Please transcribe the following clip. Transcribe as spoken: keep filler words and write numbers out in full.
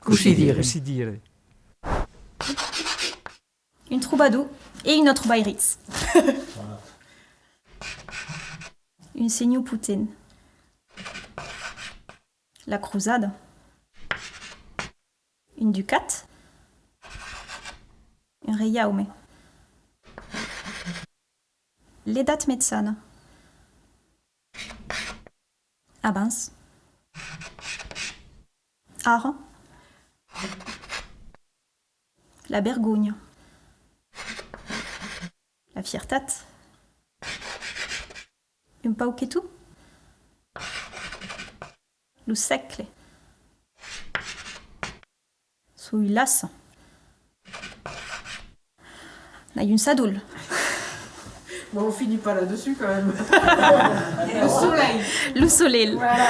Cossí dire? Cossí dire? Un trobador e una trobairitz. Un senhor potent. La crosada. Un ducat. Un reiaume. L'Edat Mejana. Abans. Ara. La vergonha. La fiertat. Un pauquet tot. Lo sègle. Soi lassa. N'ai un sadol. Bon, on finit pas là-dessus quand même. Le soleil. Lo solelh. Voilà.